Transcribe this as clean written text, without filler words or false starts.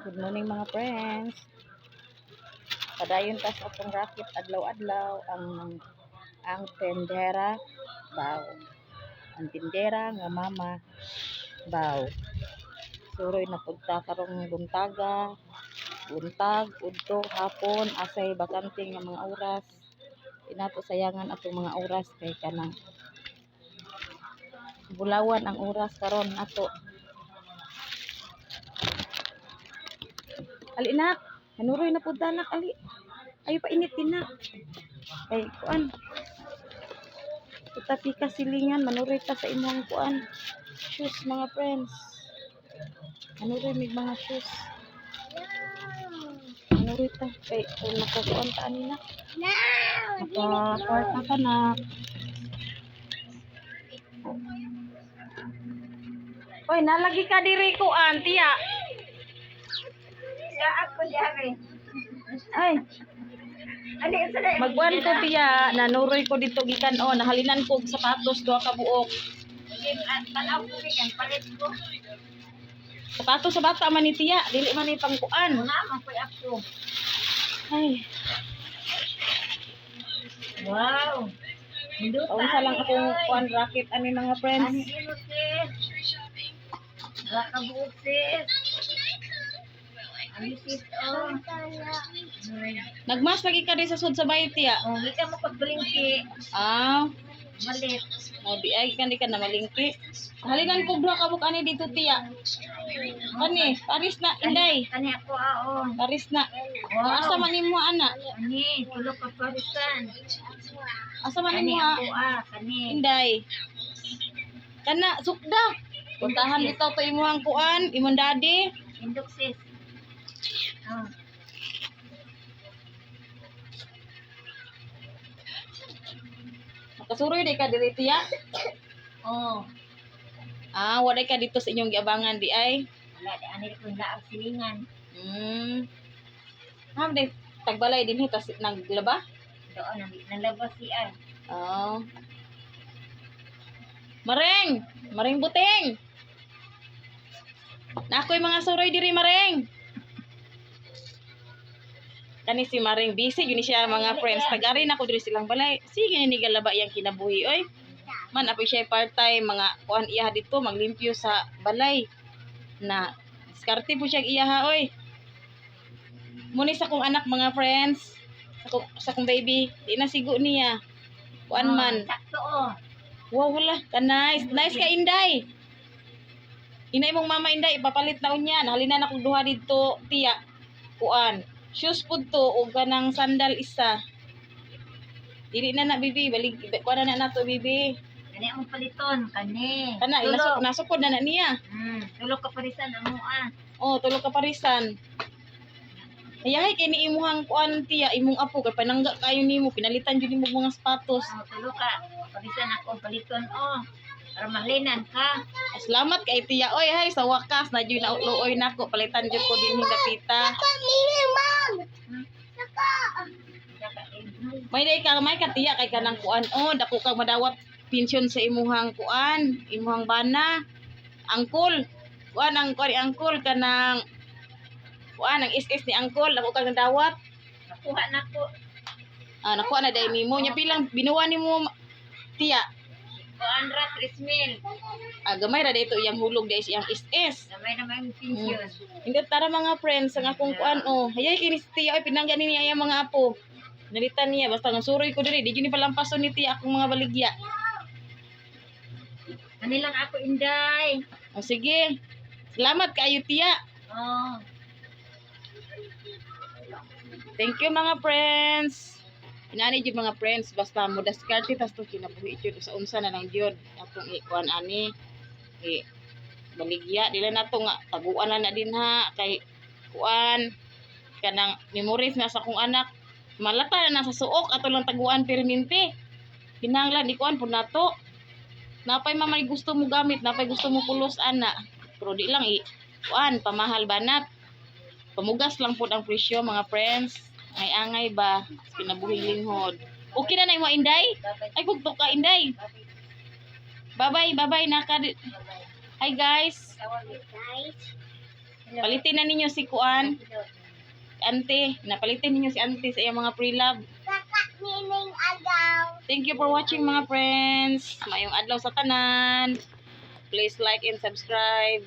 Good morning, mga friends. Padayon ta sa atong raket adlaw-adlaw ang tendera baw. Ang tindera nga mama baw. Suroy na pud ta karong buntaga, buntag, udto, hapon, asay bakante nga mga oras. Di nato sayangan atong mga oras kay kanang bulawan ang oras karon ato. Ali nak, hanuroy na pud ta, nak, ali. Ayo pa init din, nak. Kay kuan. Tutapi ka silingan, manuroy ta sa imong kuan. Shoes, mga friends. Manuroy mig mga shoes. Manuroy ta kay kung nakakuan ta ani, nak. Naka-kwarta ka na. Oy, nalagi ka diri kuan, tiya. Sa ako diari. Ay, Ali sa dai. Magkuan ko, tiya, nanuroy ko dito gikan oh, nahalinan ko og sapatos duha ka buok. Tanaw ko kay palit ko. Sapatos sa bata man ni, tiya, dili man ni pangkuan. Una man koy ako. Ay, Wow. Hinduta. Unsa lang akong kuan racket ani, mga friends. Ani imo, sis. Wala ka buok, sis. Ani, sis, oh. Nagmas lagi ka di sa sud sa bayot, tiya. Oh, gikan mo pagbalingki. Ah, Malit. Oh, di ay kan di ka na malingki. Halinan ko duha ka buok ani dito, tiya. Kani, paris na, Inday. Kani ako ah, oh. Paris na. Wow. Asa man nimo ana? Ani, tulo ka parisan. Asa man Kani nimo ako ah, kani. Inday? Kana sukda. Puntahan bitaw to imong kuan, imong daddy. Indok, sis. Oh. Makasuroy di ka diri, tiya. Oh. Ah, wala ka dito sa inyong giabangan di ay. Wala di ani ko laag silingan. Ha, di tagbalay dinhi tas naglaba. Doon ang nalabas siya. Oh. Mareng, Mareng Buting. Na ako'y mga suroy diri, Mareng. Kani si Mareng busy yun ni siya, mga friends. Tagari na ko diri silang balay. Sige ni galaba iyang kinabuhi oy. Man apoy siya part-time mga kuan iya dito maglimpyo sa balay. Na diskarte po siya iyaha oy. Muni sa kong anak, mga friends. Sa kong baby, di na sigo niya. Kuan Oh, man. sakto oh. Wow, wala. Ka nice. Nice ka, Inday. Inay mong mama, Inday, ipapalit na unya. Nahalina na kong duha dito, tiya. Kuan. Shoes pud to og kanang sandal isa. Dili na na, bibi. Balik, kuan na na nato, bibi. Kani ang paliton kani. Kana, Tulo. nasukod na na niya. Tulo ka parisan amo ah. Oh, tulo ka parisan. Ayahay kay ni imuhang kuan, tiya, imong apo kay panangga kayo nimo, pinalitan jud nimo mga sapatos. Oh, tulo ka parisan ako ang paliton oh. Para mahalinan ka. Salamat kay tiya oy, hay sa wakas na jud nauluoy nako, palitan jud ko dinhi dapita. Hmm? Saka, eh, May day ka may katiya kay kanang kuan oh, dako kag madawat pensyon sa imuhang kuan, imuhang bana. Angkol. Kuan ang kuan ni angkol kanang kuan ang SS ni angkol, dako kag nadawat. Nakuha na ko. Ah, nakuha na dai nimo. Nya pilang binuwa nimo, tiya? Kuan ra 3,000. Ah, gamay ra dito iyang hulog dai siyang SS. Gamay na may pensyon. Hindi tara, mga friends, ang akong kuan oh. Hayay kini si tiya ay pinangga ni niya iyang mga apo. Nalitan niya basta nga suroy ko diri, di gyud ni palampason ni tiya akong mga baligya. Kani lang ako, Inday. O sige. Salamat kaayo, tiya. Oh. Thank you, mga friends. Inani jud, mga friends, basta mo diskarte tas to kinabuhi jud sa unsa na lang jud atong ikuan ani. I baligya dili na to nga taguan na na din ha kay kuan kanang memories na sa akong anak malata na nasa suok ato lang taguan perminti. Kinahanglan ikuan pud nato. Napay mamay gusto mo gamit, napay gusto mo pulos ana. Pero di lang i kuan pamahal banat. Pamugas lang pud ang presyo, mga friends. Ay angay ba kinabuhi linghod. Okay na na imo, Inday? Bye-bye. Ay kugtok ka, Inday. Bye-bye. Bye-bye, bye-bye naka. Hi guys. Tawag, guys. Hello. Palitin na ninyo si Kuan, Hello. Ante. Napalitin ninyo si Ante sa iyang mga pre-love. Nining agaw. Thank you for watching, mga friends. Maayong adlaw sa tanan. Please like and subscribe.